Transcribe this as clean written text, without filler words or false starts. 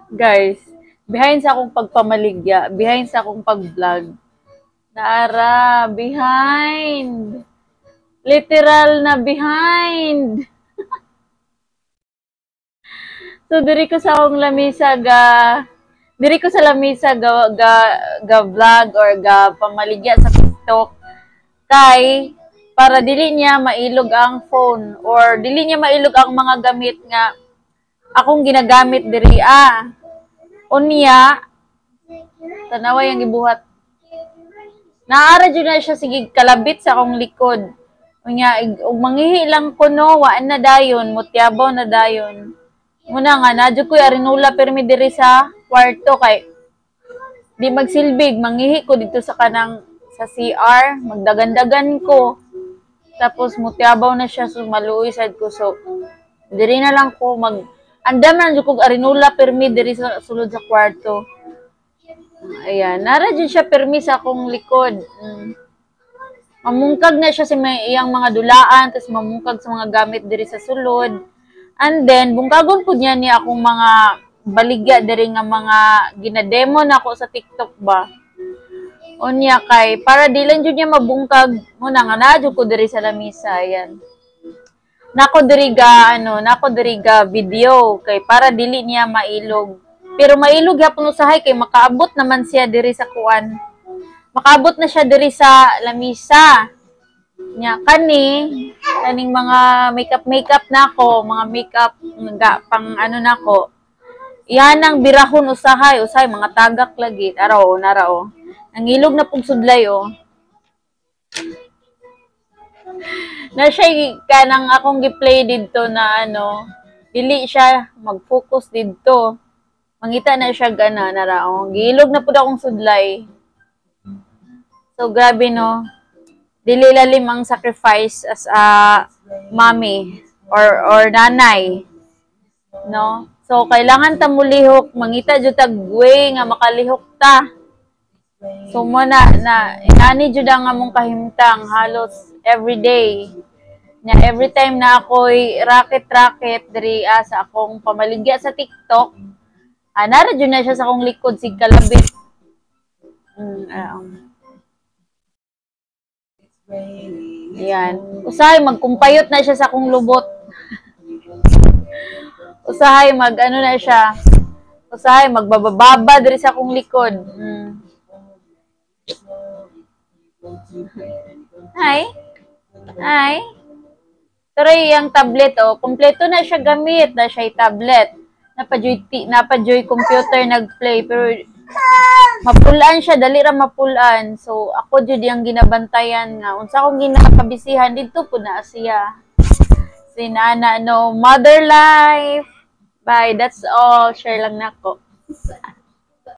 Guys, behind sa akong pagpamaligya, behind sa akong pag-vlog, naara, behind. Literal na behind. So, diri ko sa lamisa ga vlog or ga pamaligya sa TikTok kay para dili niya mailog ang phone or dili niya mailog ang mga gamit nga akong ginagamit diri ah. Unya, tanawa yung gibuhat. Naara jud na siya sige kalabit sa akong likod. Unya, ug mangihi lang ko no, waan na dayon, mutyabaw na dayon. Muna nga, na jud ko'y arinula permi diri sa kwarto kay di magsilbig, mangihi ko dito sa kanang sa CR, magdagandagan ko. Tapos mutyabaw na siya, so maluoy sad ko. So, diri na lang ko mag andam na jud kog arinula permi diri sa sulod sa kwarto. Ayan, nara jud siya permi sa akong likod. Mamungkag na siya sa may iyang mga dulaan, tapos mamungkag sa mga gamit diri sa sulod. And then, bungkagon pud niya ni akong mga baligya diri nga mga ginademo na ako sa TikTok ba. Unya kay para di lang jud niya mabungkag muna nga naa jud ko diri sa lamisa, ayan. Nako diri ga ano, nako diri ga video kay para dili niya mailog. Pero mailog gyapon usahay kay makaabot naman siya diri sa kuan. Makaabot na siya diri sa lamisa. Nya kani kaning mga makeup makeup nako, mga makeup nga pang ano nako. Iyan ang birahon usahay, usahay mga tagak lagi. Araw, nara oh. Nangilog na pug sudlay oh. Na siya kanang akong gi-play didto na ano, dili siya mag-focus didto. Mangita na siya gana nara oh. Giilog na pud akong sudlay. So grabe no. Dili lalim ang sacrifice as a mommy or nanay. No? So kailangan ta mulihok, mangita jud tag way nga makalihok ta. So mo na na inani jud ang among kahimtang halos every day. Nya every time na ako'y racket-racket diri ah, sa akong pamaligya sa TikTok, ah, nara jud na siya sa akong likod sig kalabit. Yan. Usahay magkumpayot na siya sa akong lubot. Usahay mag ano na siya. Usahay magbababa diri sa akong likod. Hi. Hi. Pero yung tablet oh, kompleto na siya gamit na siya tablet. Napa-joy computer nagplay pero mapulaan siya, dali ra mapulaan. So ako jud yung ginabantayan nga unsa akong ginakabisihan didto pud na siya. Si Nana no mother life. Bye, that's all. Share lang nako.